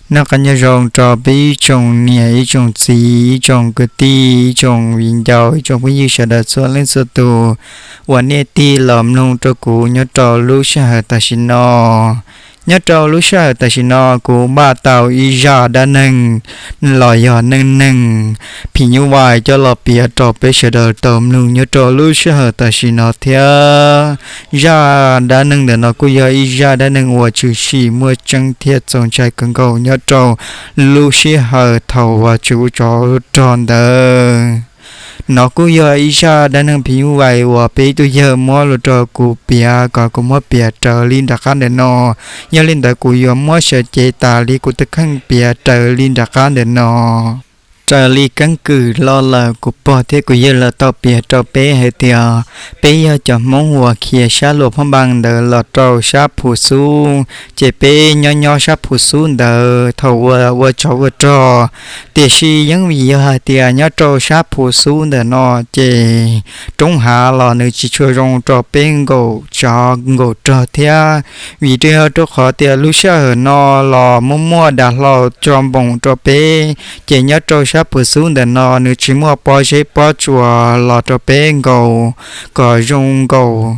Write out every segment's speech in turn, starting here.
Noj qab nyob zoo rau peb ib tsoom niam ib tsoom txiv ib tsoom kwv tij ib tsoom viv ncaus ib tsoom phooj ywg sawv daws txhua leej txhua tus uas nej tig los mloog rau kuv nyob rau lub sij hawm tam sim no. Nyob rau lub sij hawm tam sim no kuv npaj tau ib zaj dab neeg los yog neej neeg phim nyuj vais coj los piav rau peb sawv daws tau mloog nyob rau lub sij hawm tam sim no thiab. Zaj dab neeg ntawm no kuj yog ib zaj dab neeg uas tshwm sim muaj tseeb thiab txaus ntshai kawg nkaus nyob rau lub sij hawm thaum uas tseem ua tsov rog ntawd. Nov kuj yog ib zaj dab neeg phim nyuj vais uas peb ib tug yawg muab los rau kuv piav kom kuv muab piav raws li nram qab ntawm no. Yog li ntawd kuv yuav muab sawv cev tas li kuv tus kheej piav raws li nram qab ntawm no. Raws li keeb kwm los lawm kuv pog thiab kuv yawg lawv tau piav rau peb hais tias peb yog cov Hmoob uas khiav sab Luas Phab Npas ntawd los rau sab Phu Xub, ces peb nyob nyob sab Phu Xub ntawd thaum uas ua tsov ua rog. Tiam sis yeej vim yog hais tias nyob rau sab Phu Xub ntawm no ces roob hav los nws tsis tshua zoo rau peb nkaum tsov nkaum rog thiab. Vim rau yog rau qhov tias lub sij hawm no los muaj muaj dav hlau tso npoos rau peb, ces nyob rau sab Phu Xub ntawm no nws tsis muaj pob zeb pob tsuas los rau peb nkaum kom zoo nkaus.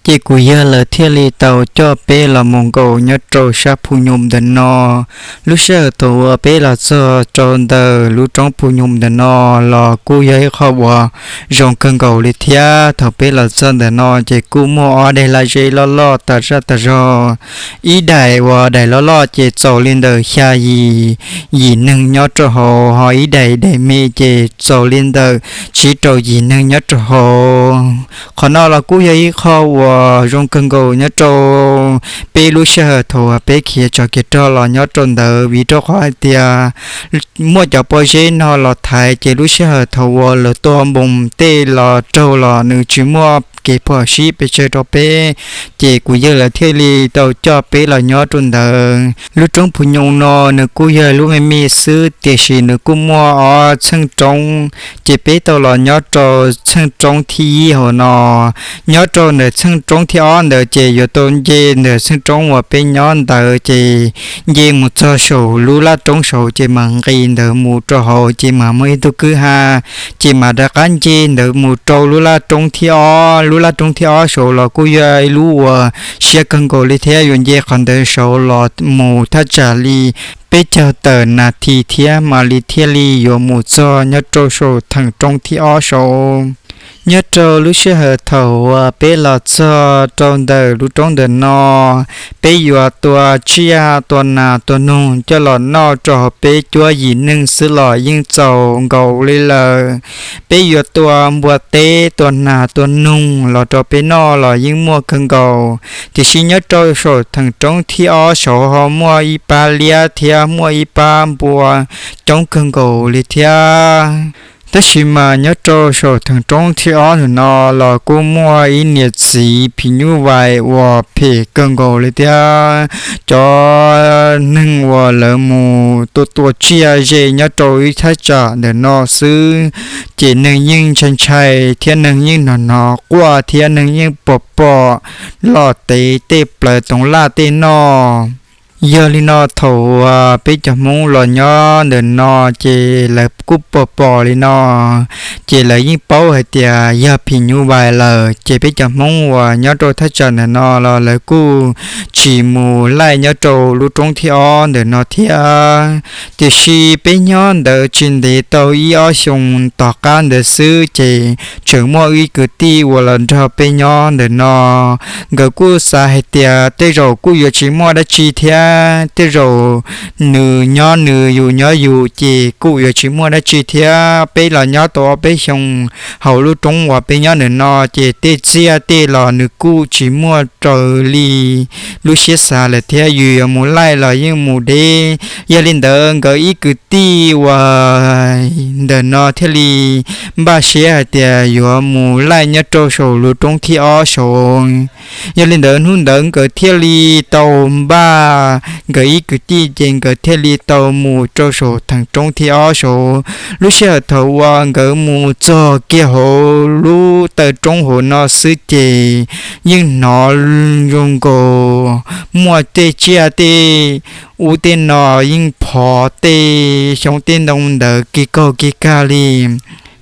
Ces kuv yawg lawv thiaj li tau coj peb los mus nkaum nyob rau sab Phu Nyoos ntawm no. Lub sij hawm thaum uas peb los txog rau ntawm lub roob Phu Nyoos ntawm no los kuj yog ib qho uas zoo kawg nkaus li thiab. Thaum peb los txog ntawm no ces kuj muaj ob daim laj zeb loj loj tas zaj tas zog. Ib daim uas daim loj loj ces txaus li ntawm xya yim, yim neeg nyob rau hauv, ho ib daim daim me ces txaus li ntawm tsib rau yim neeg nyob rau hauv. Qhov no los kuj yog ib qho uas zoo kawg nkaus nyob rau peb lub sij hawm thaum uas peb khiav tsov khiav rog los nyob rau ntawd, vim rau qhov hais tias muaj cov pob zeb no los thaiv, ces lub sij hawm thaum uas lawv tua npoos tej los raug los nws tsis muaj kev phom sib pes tsawg rau peb. Ces kuv yawg lawv thiaj li tau coj peb los nyob rau ntawd. Lub roob Phu Nyoos no nws kuj yog lub me me xwb, tiam sis nws kuj muaj ob txheej roob, ces peb tau los nyob rau txheej roob thib ib hauv no. Nyob rau ntawm txheej roob thib ob ntawd ces yuav tau nce ntawm txheej roob uas peb nyob ntawd ces nce mus txog saum lub laj roob saud ces mam nqis ntawd mus rau hauv ces mam muaj ib tug kwj ha, ces mam rov qab nce ntawd mus rau lub laj roob thib ob. Lub laj roob thib ob saud los kuj yog ib lub uas siab kawg nkaus li thiab, yuav nce qhov ntawd saud los mus thaj tsam li peb caug tawm nas this thiab mam li thiaj li yuav mus txog nyob rau saum theem roob thib ob saud. Nyob rau lub sij hawm thaum uas peb los txog rau ntawm lub roob ntawm no, peb yuav tua tsiaj tua nas tua noog coj los noj rau hauv peb cuab yim neeg xwb los yeej txaus nkaus li lawm. Peb yuav tua npua teb tua nas tua noog los rau peb noj los yeej muaj kawg nkaus, tiam sis nyob rau saum theem roob thib ob saud ho muaj ib pab liab thiab muaj ib pab npua coob kawg nkaus li thiab. Tab sis mas nyob rau saum theem roob thib ob ntawm no los kuj muaj ib niam txiv phim nyuj vais uas phem kawg nkaus li thiab. Cov neeg uas lawv mus tua tua tsiaj ze nyob rau ib thaj tsam ntawm no xwb, ces neeg yeej ntshai ntshai thiab neeg yeej hnov hnov quaj thiab neeg yeej pom pom los tev tej plawv toov laj tej noj. Yog li no thaum uas peb cov Hmoob los nyob ntawm no ces lawv kuj pom pom li no, ces lawv yeej paub hais tias yog phim nyuj vais lawm, ces peb cov Hmoob uas nyob rau thaj tsam ntawm no los lawv kuj tsis mus laij nyob rau lub roob thib ob ntawm no thiab. Tiam sis peb nyob ntawd tsis ntev tau ib ob xyoos tom qab ntawd xwb ces tseem muaj ib kwv tij uas los nrog peb nyob ntawm no. Nkawd kuj xav hais tias tej zaum kuj yuav tsis muaj dab tsi thiab, tej zaum nws nyob nws yus nyob yus ces kuj yuav tsis muaj dab tsi thiab. Peb los nyob tau ob peb xyoos hauv lub roob uas peb nyob ntawm no ces tej tsiaj tej los nws kuj tsis muaj raws li lub siab xav lawm thiab, yus yuav mus laij los yeej mus deb. Yog li ntawd nkawd ib kwv tij uas ntawm no thiaj li npaj siab hais tias yuav mus laij nyob rau saum lub roob thib ob saud. Yog li ntawd hnub ntawd nkawd thiaj li tau npaj nkawd ib kwv tij ces nkawd thiaj li tau mus rau saum theem roob thib ob saud. Lub sij hawm thaum uas nkawd mus txog kiag hauv lub taw roob hauv no xwb ces yeej hnov zoo nkaus muaj tej tsiaj tej ub tej no yeej phov tej xyoob tej ntoo ntawd kig kaug kig kag li.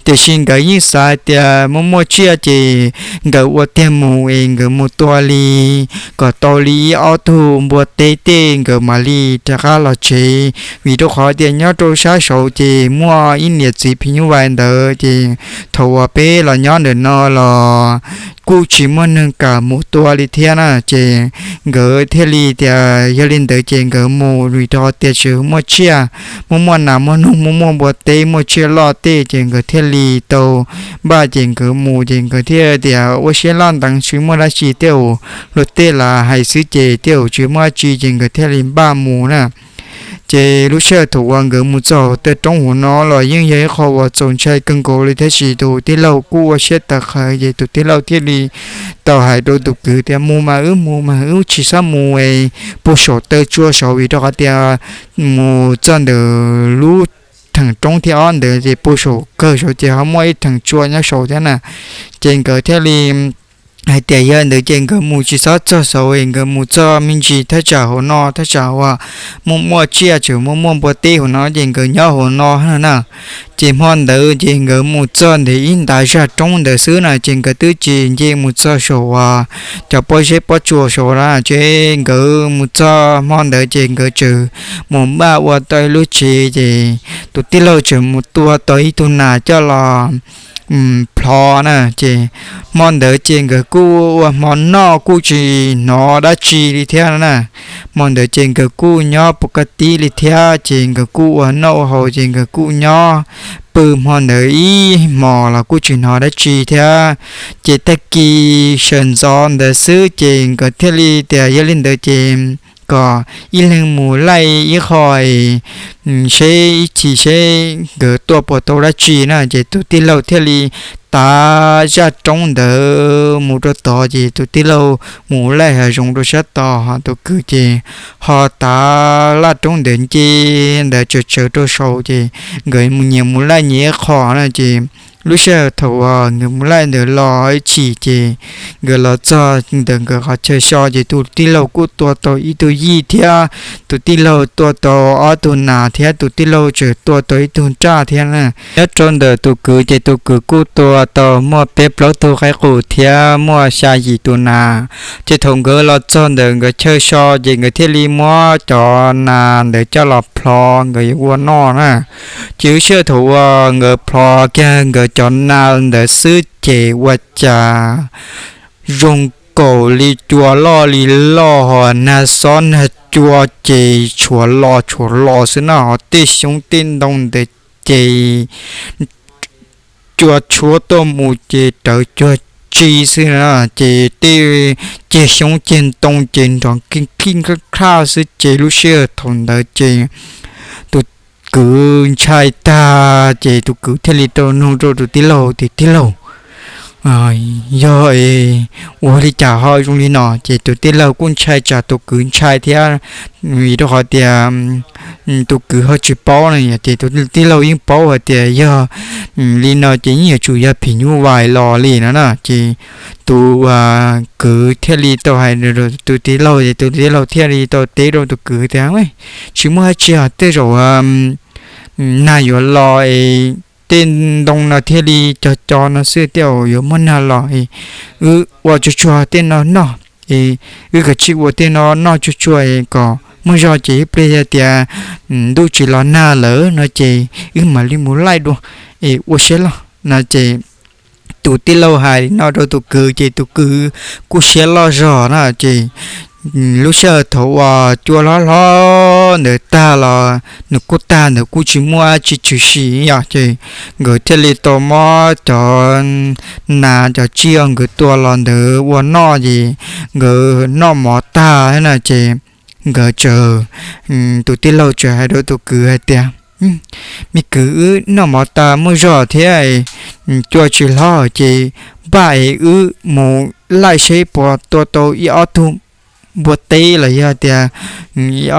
Tiam sis nkawd yeej xav tias muaj muaj tsiaj ces nkawd ua tiag mus es nkawd mus tua li kom tau li ib ob tug npua teb tej nkawd mam li rov qab los tsev, vim rau qhov tias nyob rau sab saud ces muaj ib niam txiv phim nyuj vais ntawd ces thaum uas peb los nyob ntawm no los kuj tsis muaj neeg kam mus tua li thiab na. Ces nkawd thiaj li tias yog li ntawd ces nkawd mus vim rau qhov tias tseem muaj tsiaj, muaj muaj nas muaj noog, muaj muaj npua teb, muaj tsiaj loj tej ces nkawd thiaj li tau npaj ces nkawd mus ces nkawd thiaj tias ua siab loj ntev tsis muaj dab tsi, tej zaum luag tej laus hais xwb ces tej zaum tsis muaj dab tsi ces nkawd thiaj li npaj mus na. Ces lub sij hawm thaum uas nkawd mus txog taw roob hauv no los yeej yog ib qho uas txaus ntshai kawg nkaus li thiab, tab sis tus tij laug kuj ua siab tawv qhawv ces tus tij laug thiaj li tau hais rau tus kwv tias mus mas wb mus mas wb tsis txhob mus puag saum taw tsua saud vim rau qhov tias mus txog ntawm lub theem roob thib ob ntawd ces puag saum kawg saud ces ho muaj ib theem tsua nyob saud thiab na. Ces nkawd thiaj li hais tias yog ntawd ces nkawd mus tsis txhob txog saud es nkawd mus txog me ntsis thaj tsam hauv no, thaj tsam uas muaj muaj tsiaj tseem muaj muaj npua teb hauv no ces nkawd nyob hauv no na. Ces hmo ntawd ces nkawd mus txog ntawm ib ntav zaj roob ntawd xwb na ces nkawd twb tsis nce mus txog saum uas cov pob zeb pob tsuas saud na. Ces nkawd mus txog hmo ntawd ces nkawd tseem mus npaj ua tau ib lub tsev ces tus tij laug tseem mus tua tau ib tug nas coj los plhov na. Ces hmo ntawd ces nkawd kuj ua hmo noj kuj tsis hnov dab tsi li thiab na. Hmo ntawd ces nkawd kuj nyob puv kab tib li thiab ces nkawd kuj ua noj ua haus ces nkawd kuj nyob pw hmo ntawd ib hmos los kuj tsis hnov dab tsi thiab. Ces tag kis sawv ntxov ntawd xwb ces nkawd thiaj li tias yog li ntawd ces kom ib leeg mus laij ib qho seb ib chim seb nkawd tua puas tau dab tsi na. Ces tus tij laug thiaj li tav zaj roob ntawd mus rau tod ces tus tij laug mus laij hav zoov rau sab tod, ho tus kwv ces ho tav laj roob ntawd nce ntawd tsawv tsawv rau saud ces nkawd nyias mus laij nyias ib qho na. Ces lub sij hawm thaum uas nkawd mus laij ntawd los ib chim ces nkawd los txog ntawm nkawd qhov chaw so ces tus tij laug kuj tua tau ib tug yij thiab, tus tij laug tua tau ob tug nas thiab, tus tij laug tseem tua tau ib tug nraj thiab na. Nyob rau ntawm tus kwv ces tus kwv kuj tua tau muaj peb plaub tug qaib qus thiab muaj xya yim tus nas. Ces thaum nkawd los txog ntawm nkawd chaw so ces nkawd thiaj li muab cov nas ntawd coj los plhov nkawd yuav ua noj na. Ces lub sij hawm thaum uas nkawd plhov kiag nkawd cov nas ntawd xwb ces ua cas zoo nkaus li cua loj li loj ho nag xob nag cua ces tshuav los tshuav los xwb na, ho tej xyoob tej ntoo ntawd ces cua tshuab tuaj mus ces rawv cuag tsi xwb na, ces tej ceg xyoob ceg ntoo ces nrov kij kij khraj xwb ces lub sij hawm thaum ntawd ces tus kwv ntshai tag ces tus kwv thiaj li tau nug rau tus tij laug tias tij laug, yog ua li cas ho zoo li no? Ces tus tij laug kuj ntshai tsam tus kwv ntshai thiab, vim rau qhov tias tus kwv ho tsis paub no ces tus tij laug yeej paub hais tias yog li no ces yeej yuav tsum yog phim nyuj vais los li no na. Ces tus kwv thiaj li tau hais rau tus tij laug ces tus tij laug thiaj li tau teb rau tus kwv tias tsis muaj dab tsi os, tej zaum nag yuav los es tej ntoo no thiaj li co co no xwb, tej zaum yuav muaj nag los es wb ua tsuag tsuag tej no noj es wb kav tsij ua tej no noj tsuag tsuag es kom muaj zog ces ib pliag yog tias ntuj tsis los nag lawm no ces wb mam li mus laij dua es ua siab loj no ces tus tij laug hais li no rau tus kwv ces tus kwv kuj siab loj zog na ces lub sij hawm thaum uas cua hlob hlob ntawd tag los nws kuj tag ntawd kuj tsis muaj dab tsi tshwm sim yom ces nkawd thiaj li tau muab cov nas cov tsiaj nkawd tua los ntawd ua noj ces nkawd noj mov tag na ces nkawd txawm, tus tij laug txawm hais rau tus kwv hais tias me kwv, wb noj mov tas muaj zog thiab, cua tsis hlob ces npaj es wb mus laij seb puas tua tau ib ob tug npua teb los yog tias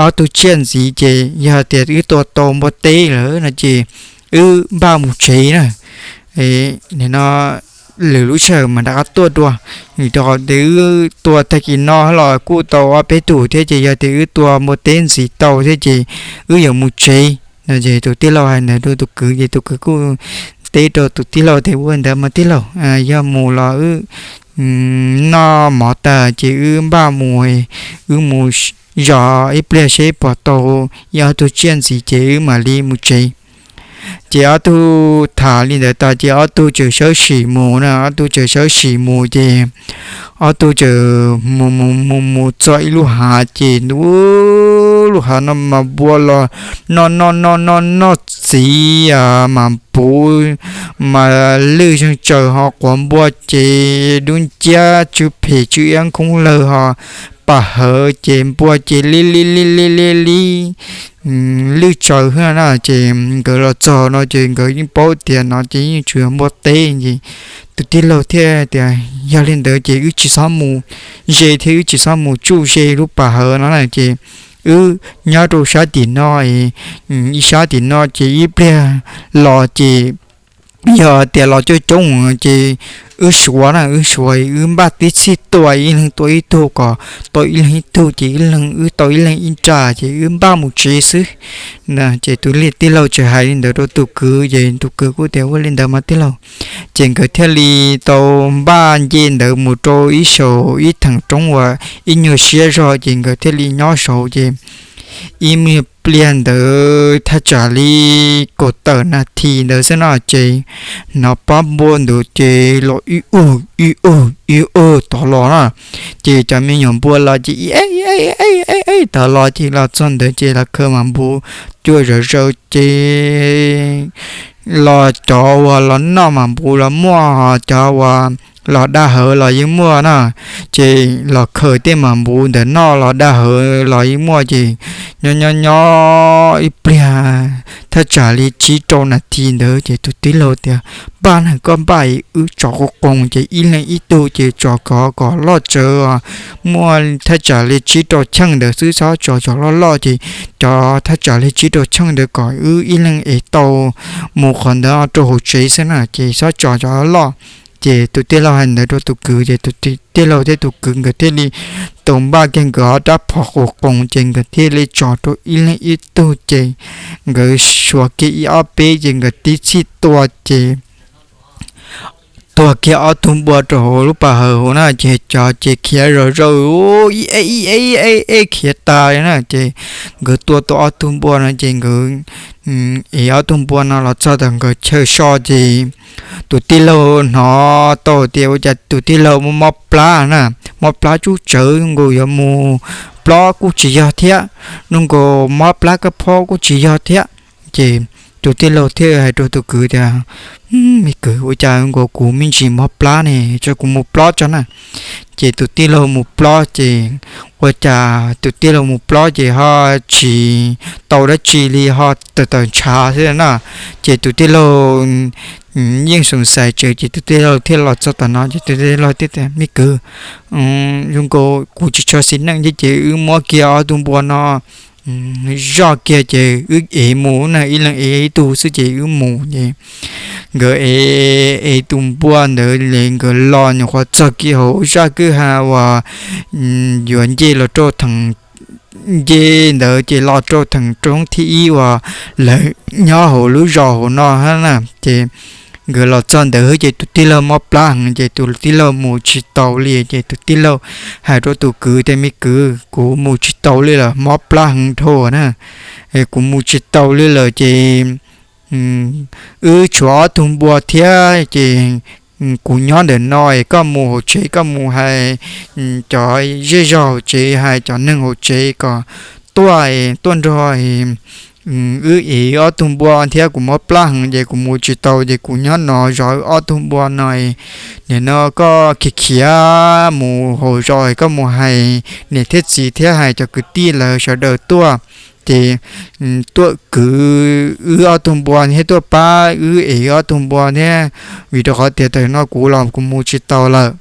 ob tug tsiaj ntxiv ces yog tias wb tua tau npua teb lawm no ces wb npaj mus tsev na. Nim no lwm lub sij hawm mas rov qab tuaj dua, vim rau qhov tias wb tua tag kis no los kuj tau ob peb tug thiab ces yog tias wb tua npua teb ntxiv tau thiab ces wb yuav mus tsev no. Ces tus tij laug hais ntawd rau tus kwv ces tus kwv kuj teb rau tus tij laug tias ua li ntawd mas tij laug, yog mus los wb noj mov tag ces wb npaj mus, wb mus zov ib pliag seb puas tau ib ob tug tsiaj ntxiv ces wb mam li mus tsev. Ces ob tug tham li ntawd tas ces ob tug txawm sawv tsees mus na, ob tug txawm sawv tsees mus ces ob tug txawm mus mus mus mus txog ib lub hav ces ntu lub hav no mas npua los noj noj noj noj noj txiv mas puv mas lwj zeeg tsaws ho quav npua ces dub nciab tsw phem tsw iab khoob lawg ho pam hawv ces npua ces li li li li li li lwj tsaws xwb na. Ces nkawd los txog no ces nkawd yeej paub tias no ces yeej tsis yog npua teb ces tus tij laug thiaj tias yog li ntawd ces wb tsis txhob mus ze thiab wb tsis txhob mus tsuj ze lub pas hawv no na ces wb nyob rau sab tim no, ib sab tim no ces ib pliag los ces yog tias los coob coob ces wb suav na, wb suav wb npaj tib txhij tua ib leeg tua ib tug kom tau ib leeg ib tug ces ib leeg wb tau ib leeg ib nra ces wb npaj mus tsev xwb. Ces tus tij laug txawm hais li ntawd rau tus kwv ces tus kwv kuj tias ua li ntawd mas tij laug. Ces nkawd thiaj li tau npaj nce ntawd mus rau ib saum ib theem roob uas ib nyuag siab zog ces nkawd thiaj li nyob saud ces ib me pliag ntawd thaj tsam li kaum tawm nas this ntawd xwb no ces hnov pab npua ntawd ces los ib ug ib ug ib ug tod los na. Ces cov me nyuam npua los ces ib eb ib eb ib eb tod los ces los txog ntawd ces los khaws mam npuv cuam zom zaws ces los cov uas los noj mam npuv los muaj, cov uas los da hawv los yeej muaj na. Ces los khaws tej mam npuv ntawm noj los da hawv los yeej muaj ces nyob nyob nyob ib pliag thaj tsam li tsib rau nas this ntawd ces tus tij laug tias npaj na, koj npaj wb tso qo qoos ces ib leeg ib tug ces tso kom kom loj tsawv, muaj thaj tsam li tsib rau cheej ntawd xwb, txhob tso cov loj loj ces cov thaj tsam li tsib rau cheej ntawd kom wb ib leeg ev tau mus qhov ntawd rau hauv tsev xwb na ces txhob tso cov loj. Ces tus tij laug hais ntawd rau tus kwv ces tus tij laug thiab tus kwv nkawd thiaj li tau npaj kiag nkawd ob rab phom qo qoos ces nkawd thiaj li tso rau ib leeg ib tug ces nkawd suav kiag ib ob peb ces nkawd tib txhij tua ces tua kiag ob tug npua rau hauv lub pas hawv hauv na ces cov ces khiav zom zaws ib eb ib eb ib eb khiav tas li na ces nkawd tua tau ob tug npua no ces nkawd ev ob tug npua no los txog tom nkawd chaw so ces tus tij laug hnov tau tias ua cas tus tij laug muaj mob plab na, mob plab tsub tsawv, zoo nkaus yuav mus plob kuj tsis yog thiab, zoo nkaus mob plab kab phob kuj tsis yog thiab. Ces tus tij laug thiaj hais rau tus kwv tias me kwv, ua cas zoo nkaus kuv me ntsis mob plab ne, tso kuv mus plob tso na. Ces tus tij laug mus plob ces ua cas tus tij laug mus plob ces ho tsis tau dab tsi li, ho tawm tawm ntshav xwb na. Ces tus tij laug yeej xoo xais tsawv ces tus tij laug thiaj los txog tom no ces tus tij laug thiaj tias me kwv, zoo nkaus kuv tsis tshua xis neej thiab ces wb muab kiag ob tug npua no zoj kiag ces wb ev mus na, ib leeg ev ib tug xwb ces wb mus ces nkawd ev ev tus npua ntawd ces nkawd los nyuam qhuav txog kiag hauv zaj kwj ha uas yuav nce los rau theem, nce ntawd ces los rau theem roob thib ib uas lawv nyob hauv lub zos hauv no hab na. Ces nkawd los txog ntawd ces tus tij laug mob plab heev ces tus tij laug mus tsis tau li ces tus tij laug hais rau tus kwv tias me kwv, kuv mus tsis tau li lawm, mob plab heev dhau na, kuv mus tsis tau li lawm ces wb tshuav ob tug npua thiab ces kuv nyob ntawm no es koj mus hauv tsev koj mus hais cov zej zog hauv tsev, hais cov neeg hauv tsev kom tuaj, tuaj nrog wb ev ob tug npua thiab, kuv mob plab heev ces kuv mus tsis tau ces kuv nyob no zov wb ob tug npua no. Nim no koj khiav khiav mus hauv zos koj mus hais niam thiab txiv thiab hais cov kwv tij lawv sawv daws tuaj ces tuaj kwv wb ob tug npua thiab tuaj pab wb ev wb ob tug npua thiab, vim rau qhov tias tam no kuv los kuv mus tsis tau lawm.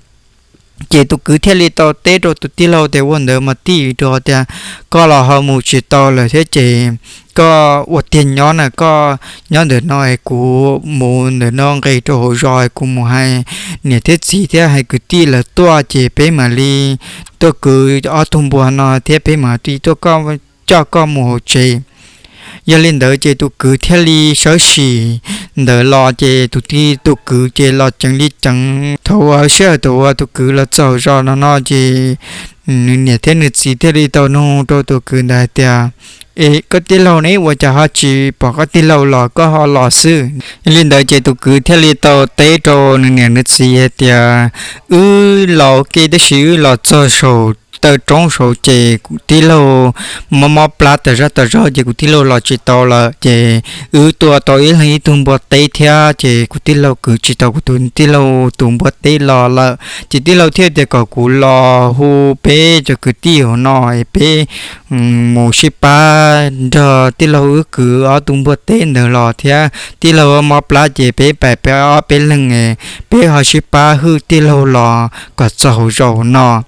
Ces tus kwv thiaj li tau teb rau tus tij laug tias, ua ntawd mas tij, rau tias koj los ho mus tsis tau lawm thiab ces koj ua tiag nyob na, koj nyob ntawm no es kuv mus ntawm no nqis rau hauv zos es kuv mus hais niam thiab txiv thiab hais kwv tij lawv tuaj ces peb mam li tuaj kwv ob tug npua no thiab peb mam li tuaj coj koj mus hauv tsev. Yog li ntawd ces tus kwv thiaj li sawv sim ntawd los ces tus tij tus kwv ces los ceev li ceev. Thaum uas sij hawm thaum uas tus kwv los txog zos no no ces nws niam thiab nws txiv thiaj li tau nug rau tus kwv ntawd hais tias, es koj tij laug ne, ua cas ho tsis pom koj tij laug los koj ho los xwb? Yog li ntawd ces tus kwv thiaj li tau teb rau nws niam nws txiv hais tias, wb los ua ke tab sis wb los txog saum taw roob saud ces kuv tij laug mob mob plab tas zog tas zog ces kuv tij laug los tsis tau lawm ces wb tua tau ib leeg ib tug npua teb thiab ces kuv tij laug kwv tsis tau kuv tus tij laug tus npua teb los lawm ces tij laug thiaj tias kom kuv los hu peb cov kwv tij hauv no es peb mus sib pab nrog tij laug wb kwv ob tug npua teb ntawd los thiab tij laug mob plab ces peb pais peb ob peb leeg, peb ho sib pab hwj tij laug los kom txog hauv zos no.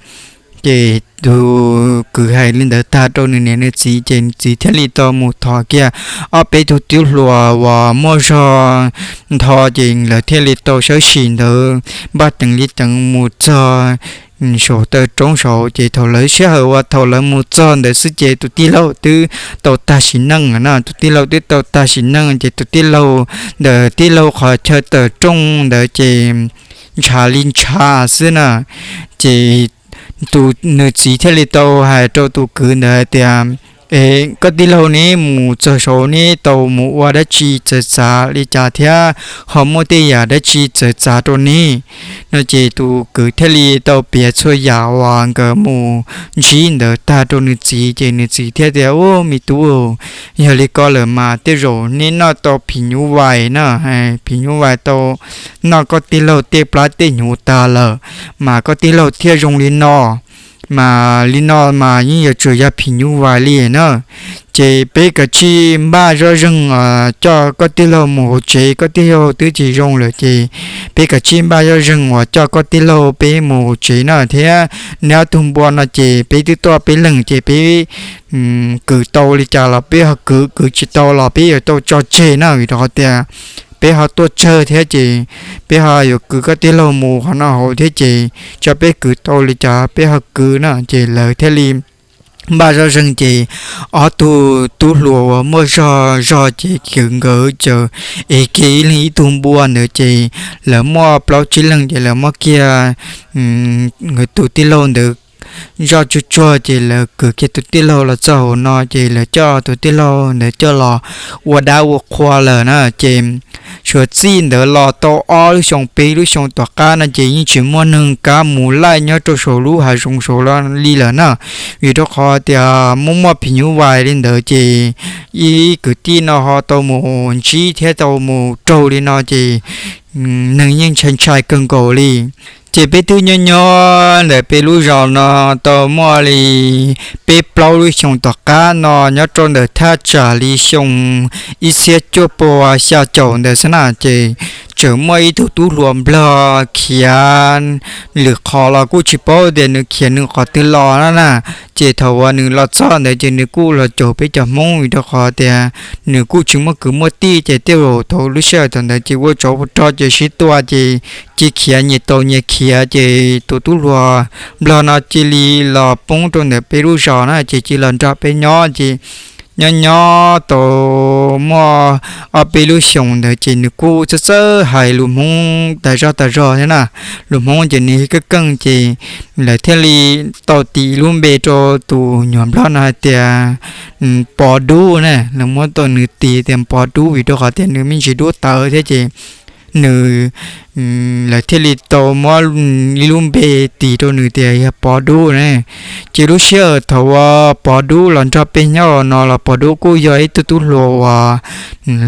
Ces tus kwv hais li ntawd tag rau nws niam nws txiv ces nws txiv thiaj li tau mus thov kiag ob peb tug tub hluas uas muaj zog ntho ces lawv thiaj li tau sawv sim ntawd npaj ceev li ceev mus txog saum taw roob saud ces thaum lawv sij hawm uas thaum lawv mus txog ntawd xwb ces tus tij laug twb tau tag sim neej na, tus tij laug twb tau tag sim neej ces tus tij laug ntawm tij laug qhov chaw taw rooj ntawd ces ntshav li ntshav xwb na. Ces tus nws txiv thiaj li tau hais rau tus kwv ntawd hais tias, es koj tij laug neb mus txog saud neb tau mus ua dab tsi txawv txav li cas thiab ho muaj tej yam dab tsi txawv txav rau neb no ces tus kwv thiaj li tau piav txhua yam uas nkawd mus ntsib ntawd tag rau nws txiv ces nws txiv thiaj tias, ub, me tub, yog li ko lawm mas tej zaum neb noj tau phim nyuj vais na, phim nyuj vais tau noj koj tij laug tej plab tej hnyuv tag lawm mas koj tij laug thiaj zoo li no. Mas li no mas yeej yuav tsum yog phim nyuj vais li na. Ces peb kav tsij npaj zoj zeeg coj koj tij laug mus hauv tsev, koj tij laug twb tsis zoo lawm ces peb kav tsij npaj zoj zeeg uas coj koj tij laug peb mus hauv tsev na thiab neb ob tug npua no ces peb twb tuaj peb leeg ces peb kwv tau li cas los peb ho kwv, kwv tsis tau los peb yuav tau tso tseg na vim rau qhov tias peb ho tuaj tsawg thiab ces peb ho yuav kwv koj tij laug mus qhov no hauv thiab ces tso peb kwv tau li cas peb ho kwv na ces lawv thiaj li npaj zoj zeeg ces ob tug tub hluas uas muaj zog zog ces kwv nkawd ces ev kiag ib leeg ib tug npua ntawd ces lawv muaj plaub tsib leeg ces lawv muab kiag nkawd tus tij laug ntawd zoj tsuag tsuag ces lawv kwv kiag tus tij laug los txog hauv no ces lawv coj tus tij laug ntawd coj los ua dab ua qhua lawm na ces suav txij ntawd los tau ob lub xyoo peb lub xyoo tom qab no ces yeej tsis muaj neeg kav mus laij nyob rau saum lub hav zoov saud li lawm na. Vim rau qhov tias muaj muaj phim nyuj vais li ntawd ces ib kwv tij no ho tau mus ntsib thiab tau mus raug li no ces neeg yeej ntshai ntshai kawg nkaus li. Ces peb twb nyob nyob ntawm peb lub zos no tau muaj li peb plaub lub xyoo tom qab no nyob rau ntawm thaj tsam li xyoo ib txhiab cuaj pua xya caum ntawd xwb na ces tseem muaj ib tug tub hluas nplog khiav lwm qhov los kuj tsis paub tias nws khiav nws qhov twg los na na. Ces thaum uas nws los txog ntawd ces nws kuj los caum peb cov Hmoob vim rau qhov tias nws kuj tsis muaj kwv muaj tij ces tej zaum thaum lub sij hawm thaum ntawd ces ua tsov ua rog ces sib tua ces cia khiav nyias tau nyias khiav ces tus tub hluas nplog no cia li los poob rau ntawm peb lub zos na ces cia los nrog peb nyob ces nyob nyob tau muaj ob peb lub xyoos ntawd ces nws kuj txawj txawj hais lus Hmoob tas zog tas zog thiab na. Lus Hmoob ces nws keej keej ces lawv thiaj li tau tis lub npe rau tus nyuag nplog no hais tias Pov Dub na, lawv muab tau nws tis tias Pov Dub vim rau qhov tias nws me ntsis dub tawv thiab ces nws, lawv thiaj li tau muab ib lub npe tis rau nws tias yog Pov Dub na. Ces lub sij hawm thaum uas Pov Dub los nrog peb nyob no los Pov Dub kuj yog ib tug tub hluas uas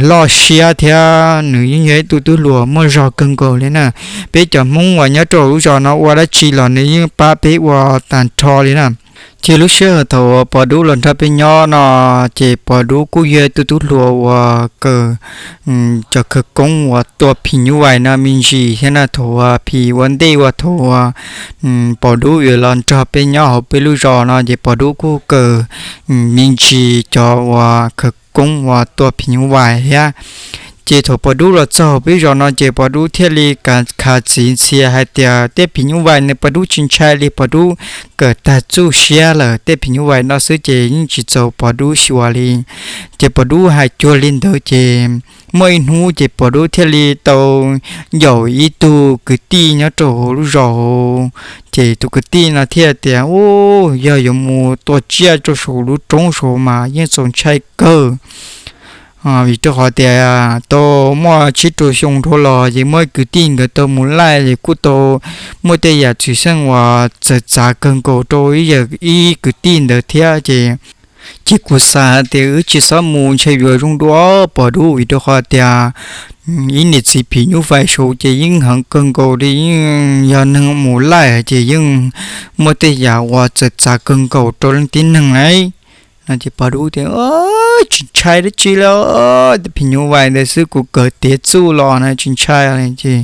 loj siab thiab nws yeej yog ib tug tub hluas muaj zog kawg nkaus li na. Peb cov Hmoob uas nyob rau lub zos no ua dab tsi los nws yeej pab peb ua tag nrho li na. Ces lub sij hawm thaum uas Pov Dub los nrog peb nyob no, ces Pov Dub kuj yog tus tub hluas uas kawm cov khawv koob uas tua phim nyuj vais no me ntsis thiab na. Thaum uas phim ua ntej uas thaum uas Pov Dub yuav los nrog peb nyob hauv peb lub zos no ces Pov Dub kuj kawm me ntsis cov uas khawv koob uas tua phim nyuj vais thiab. Ces thaum Pov Dub los txog hauv peb zos no ces Pov Dub thiaj li khav txiv ntxhias hais tias tej phim nyuj vais no Pov Dub tsis ntshai li, Pov Dub kawm tag txuj siab lawm, tej phim nyuj vais no xwb ces yeej tsis txaus Pov Dub xyuas li. Ces Pov Dub hais cuag li ntawd ces muaj ib hnub ces Pov Dub thiaj li tau yaum ib tug kwv tij nyob rau hauv lub zos. Ces tus kwv tij no thiaj tias, u, yog yuav mus tua tsiaj rau saum lub roob saud mas yeej txaus ntshai kawg. Vim rau qhov tias tau muaj tsib rau xyoo dhau los ces muaj kwv tij nkawd tau mus laij es kuj tau muaj tej yam txwm xeej uas txawv txav kawg nkaus rau ib kwv tij ntawd thiab. Ces, ces kuv xav hais tias wb tsis txhob mus ntshe yuav zoo dua Pov Dub, vim rau qhov tias ib niam txiv phim nyuj vais saud ces yeej heev kawg nkaus li, yeej yog neeg mus laij ces yeej muaj tej yam uas txawv txav kawg nkaus rau leej tib neeg lauj. No ces Pov Dub tias, tsis ntshai dab tsi li, tej phim nyuj vais ntawd xwb kuv kawm tiav txuj los na tsis ntshai li. Ces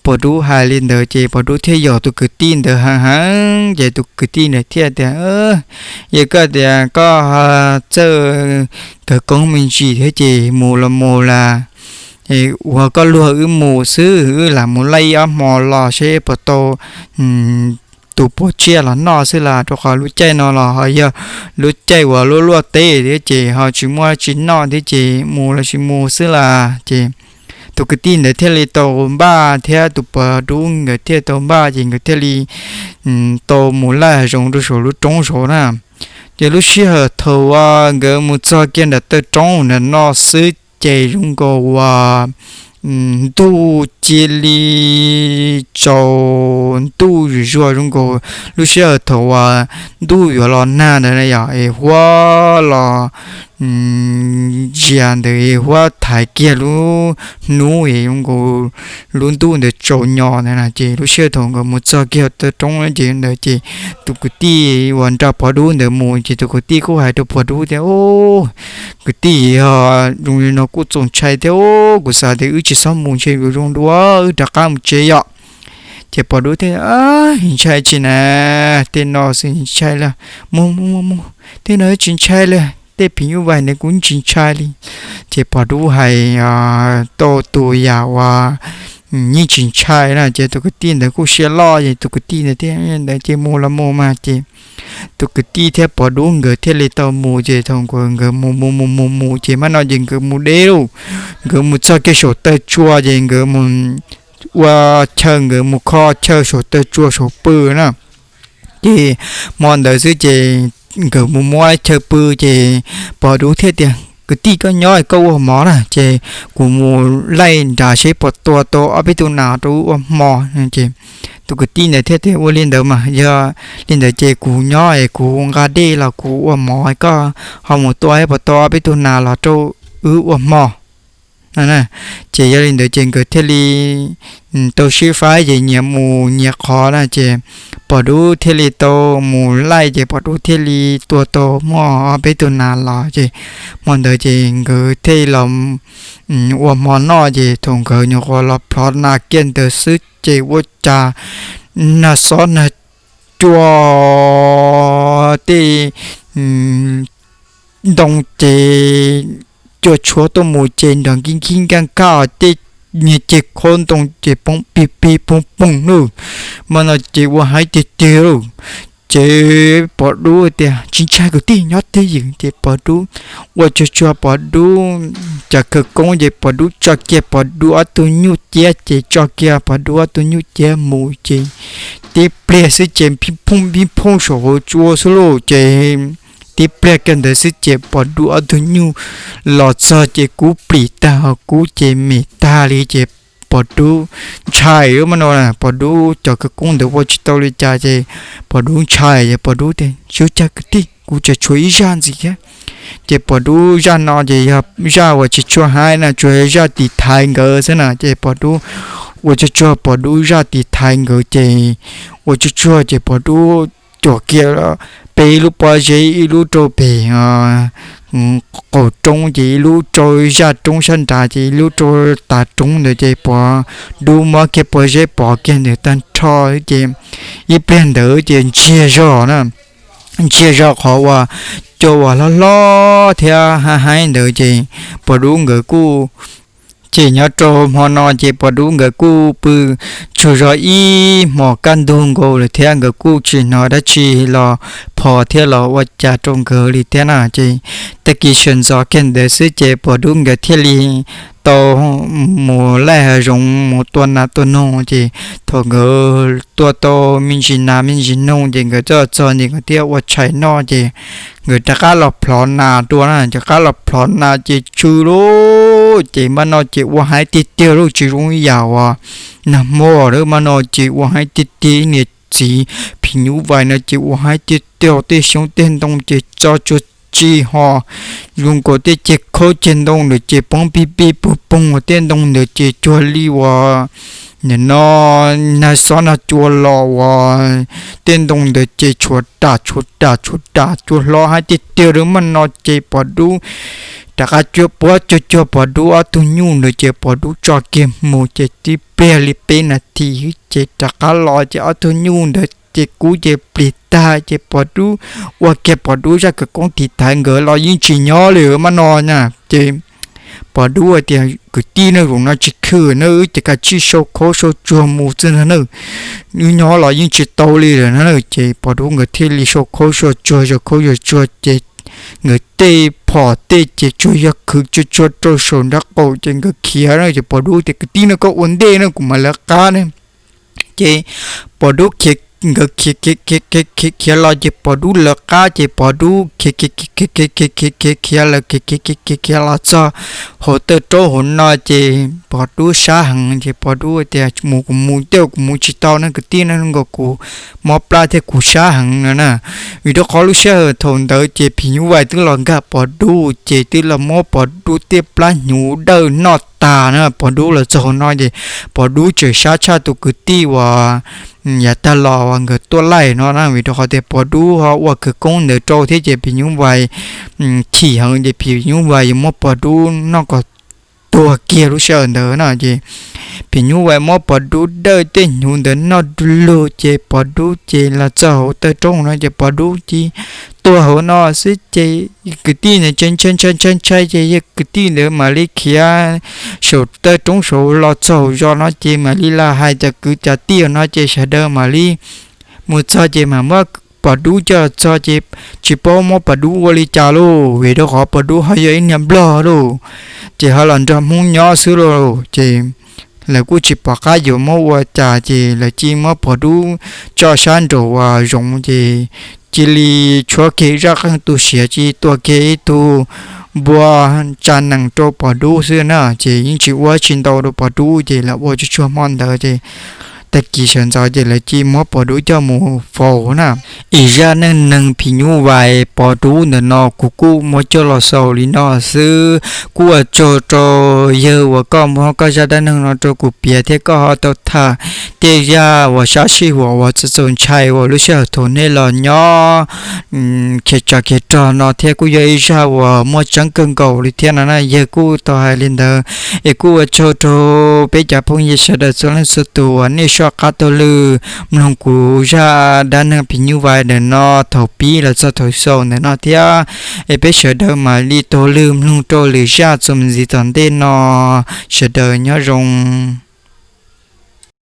Pov Dub hais li ntawd ces Pov Dub thiaj yaum tus kwv tij ntawd heev heev ces tus kwv tij ntawd thiaj tias, yog koj tias koj txawj khawv koob me ntsis thiab ces mus los mus las, ua koj luag wb mus xwb, wb lam mus laij ib ob hmo los seb puas tau tus puas tsiaj los noj xwb las, rau qhov lub caij no los ho yog lub caij uas luaj luaj teb thiab ces ho tsis muaj dab tsi noj thiab ces mus los sis mus xwb las. Ces tus kwv tij ntawd thiaj li tau npaj thiab tus Pov Dub nkawd thiaj tau npaj ces nkawd thiaj li tau mus laij hav zoov rau saum lub roob saud na. Ces lub sij hawm thaum uas nkawd mus txog kiag nram taw roob ntawm no xwb ces zoo nkaus uas ntuj cia li tsaus ntuj zuj zus zoo nkaus lub sij hawm thaum uas ntuj yuav los nag ntawd na yom, es huab los zias ntawd es huab thaiv kiag lub hnub es zoo nkaus lub ntuj ntawd tsaus nyo ntawd na. Ces lub sij hawm thaum nkawd mus txog kiag taw roob ces ntawd ces tus kwv tij uas nrog Pov Dub ntawd mus ces tus kwv tij kuj hais rau Pov Dub tias, u, kwv tij, yog zoo li no kuj txaus ntshai thiab, kuv xav tias wb tsis txhob mus ntshe yuav zoo dua, wb rov qab mus tsev yom. Ces Pov Dub thiaj, ntshai tsis na, tej no xwb ntshai li, mus mus mus mus, tej no tsis ntshai li, tej phim nyuj vais ntawd kuv tsis ntshai li. Ces Pov Dub hais tau tus yam uas yeej tsis ntshai na ces tus kwv tij ntawd kuj siab loj ces tus kwv tij ntawd thiaj ntawd ces mus los mus mas ces tus kwv tij thiab Pov Dub nkawd thiaj li tau mus ces thaum nkawd mus mus mus mus mus ces mam no ces nkawd mus deb lauj, nkawd mus txog kiag saum taw tsua ces nkawd mus ua chaw, nkawd mus kho chaw saum taw tsua saum pw na. Ces hmo ntawd xwb ces nkawd mus muab chaw pw ces Pov Dub thiaj tias, kwv tij, koj nyob koj ua mov na ces kuv mus laij nrad seb puas tua tau ob peb tug nas rau wb ua hmo. Ces tus kwv tij ntawd thiaj tias, ua li ntawd mas, yog li ntawd ces kuv nyob es kuv nqa dej los kuv ua mov, koj ho mus tua seb puas tau ob peb tug nas los rau wb ua hmo. Ces yog li ntawd ces nkawd thiaj li tau sib faib ces nyias mus nyias qhov na ces Pov Dub thiaj li tau mus laij ces Pov Dub thiaj li tua tau muaj ob peb tug nas los ces hmo ntawd ces nkawd thiaj li los ua hmo noj ces thaum nkawd nyuam qhuav los plhov nas kiag ntawd xwb ces ua cas nag xob nag cua tej ntoo ces cua tshuav tuaj mus ces nrov nkib nkib nkaj nkaj tej niag ceg khaub ntoo ces poob pig pig poob poog lauj. Mas no ces ua haib tiag tiag lauj. Ces Pov Dub tias, tsis ntshai kwv tij, nyob twj ywm. Ces Pov Dub ua tsuag tsuag Pov Dub cov khawv koob ces Pov Dub tso kiag Pov Dub ob tug nyuj ciab ces tso kiag Pov Dub ob tug nyuj ciab mus ces tib pliag xwb ces pib phooj pib phooj saum hauv tsua xwb lauj. Ces tib pliag kiag ntawd xwb ces Pov Dub ob tug nyuj los txog ces kub plim tag ho kub ces mem tag li ces Pov Dub ntshai mas no. Pov Dub cov khawv koob ntawd ua tsis tau li cas ces Pov Dub ntshai ces Pov Dub tias, tsis ua cas kwv tij, kuv tseem tshuav ib zaj ntxiv thiab. Ces Pov Dub zaj no ces yog zaj uas tsis tshua haib na, tsuas yog zaj tiv thaiv nkawd xwb na. Ces Pov Dub ua tsuag tsuag Pov Dub zaj tiv thaiv nkawd ces ua tsuag tsuag ces Pov Dub cuam kiag peb lub pob zeb, ib lub rau pem qaum roob, ces ib lub rau zaj roob sab nrad, ces ib lub rau tav roob ntawd, ces Pov Dub muab kiag pob zeb pov kiag ntawd tag nrho, ces ib pliag ntawd ces ntsiag zog na, ntsiag zog qhov uas cua uas hlob hlob thiab haib haib ntawd, ces Pov Dub nkawd kuj, ces nyob rau hmo no ces Pov Dub nkawd kuj pw tsaug zog ib hmos kaj ntug nkaus lawm thiab, nkawd kuj tsis hnov dab tsi los phov thiab los ua cas rau nkawd li thiab na. Ces tag kis sawv ntxov kiag ntawd xwb ces Pov Dub nkawd thiaj li tau mus laij hav zoov mus tua nas tua noog, ces thaum nkawd tua tau me ntsis nas me ntsis noog ces nkawd txawm txog ntawm nkawd thiaj ua tshais noj, ces nkawd rov qab los plhov nas dua na, rov qab los plhov nas ces tsw lauj, ces mas no ces ua heev tiag tiag lauj, tsis zoo yam uas nag hmo lawm, mas no ces ua heev tiag tiag. Niam txiv phim nyuj vais no ces ua heev tiag tiag, tej xyoob tej ntoo ces txo tsuag tsi ho zoo nkaus tej ceg khaub ceg ntoo ntawd ces poob pig pig pug poog, tej ntoo ntawd ces cuag li uas nim no nag xob nag cua los uas tej ntoo ntawd ces tshuav ram tshuav ram tshuav ram, cua hlob heev tiag tiag li. Mas no ces Pov Dub rov qab cuab puab cuag cuag Pov Dub ob tug nyuj ntawd ces Pov Dub tso kiag mus ces tib pliag li peb nas this xwb ces rov qab los ces ob tug nyuj ntawd ces kub ces plig tag ces Pov Dub ua kiag Pov Dub zaj khawv koob tiv thaiv nkawd los yeej tsis nyob li mas no na. Ces Pov Dub hais tias, Kwv tij, nej zaum no tsis khwm na, wb ces kav tsij sau khaub sau tsuag mus xwb na, wb nyob los yeej tsis tau li lawm na. Ces Pov Dub nkawd thiaj li sau khaub sau tsuag, sau khaub sau tsuag ces nkawd tej phom tej ces tsuas yog khwv tsuag tsuag rau saum nraub qaum ces nkawd khiav na. Ces Pov Dub tias, Kwv tij, nej koj ua ntej na, kuv mam lawv qab ne. Ces Pov Dub khiav, nkawd khiav khiav los ces Pov Dub lawv qab ces Pov Dub khiav khiav khiav khiav khiav khiav khiav khiav lawv khiav khiav khiav khiav khiav los txog hauv tawj roob hauv no ces Pov Dub sab heev ces Pov Dub tias, Mus kuv mus tej, kuv mus tsis tau ne kwv tij, nej nkaus kuv mob plab thiab kuv sab heev no na. Vim rau qhov lub sij hawm thaum ntawd ces phim nyuj vais twb los nkag Pov Dub ces twb los muab Pov Dub tej plab hnyuv dawj noj tag na. Pov Dub los txog hauv no ces Pov Dub tseem sab tshaj tus kwv tij uas yav tag los uas nkawd tuaj laij no na, vim rau qhov tias Pov Dub ho ua khawv koob ntawd rau thiab ces phim nyuj vais chim heev ces phim nyuj vais yuav muab Pov Dub noj kom tuag kiag lub sij hawm ntawd na. Ces phim nyuj vais muab Pov Dub dawj tej hnyuv ntawd noj du lug ces Pov Dub ces los txog hauv tawj roob no ces Pov Dub ces tuag hauv no xwb ces kwv tij ntawd ntshai ntshai ntshai ntshai ces yog kwv tij ntawd mam li khiav saum tawj roob saud los txog hauv zos no ces mam li los hais cov kwv cov tij no ces sawv daws mam li mus txog ces mam muab Pov Dub coj los txog ces tsis paub muab Pov Dub ua li cas lauj, vim rau qhov Pov Dub ho yog ib niag nplog lauj, ces ho los nrog Hmoob nyob xwb lauj. Ces lawv kuj tsis pom qab yuav muab ua cas ces lawv cia muab Pov Dub tso sab nraum uas zoov ces cia li tshuab kiag zaj qeej tu siav cia li tua kiag ib tug npua tsa nees rau Pov Dub xwb na, ces yeej tsis ua tsis ntau rau Pov Dub ces lawv ua tsuag tsuag hmo ntawd ces tag kis sawv ntxov ces lawv cia muab Pov Dub coj mus faus na. Ib zaj neej neeg phim nyuj vais Pov Dub ntawm no kuv kuj muab coj los xaus li no xwb. Kuj ua tsaug rau yawg uas koj muab koj zaj dab neeg no rau kuv piav thiab koj ho tau tham tej zaj uas sab sij huam uas txaus txaus ntshai uas lub sij hawm thaum nej los nyob khiav tsov khiav rog no thiab kuj yog ib zaj uas muaj tseeb kawg nkaus li thiab no na. Yawg kuj tau hais li ntawd es kuj ua tsaug rau peb cov phooj ywg sawv daws txhua leej txhua tus uas nej soj qab taug lw mloog kuv zaj dab neeg phim nyuj vais ntawm no thaum pib los txog thaum xaus ntawm no thiab. Es peb sawv daws mam li taug lw mloog rau lwm zaj txuas mus ntxiv tom ntej no. Sawv daws nyob zoo.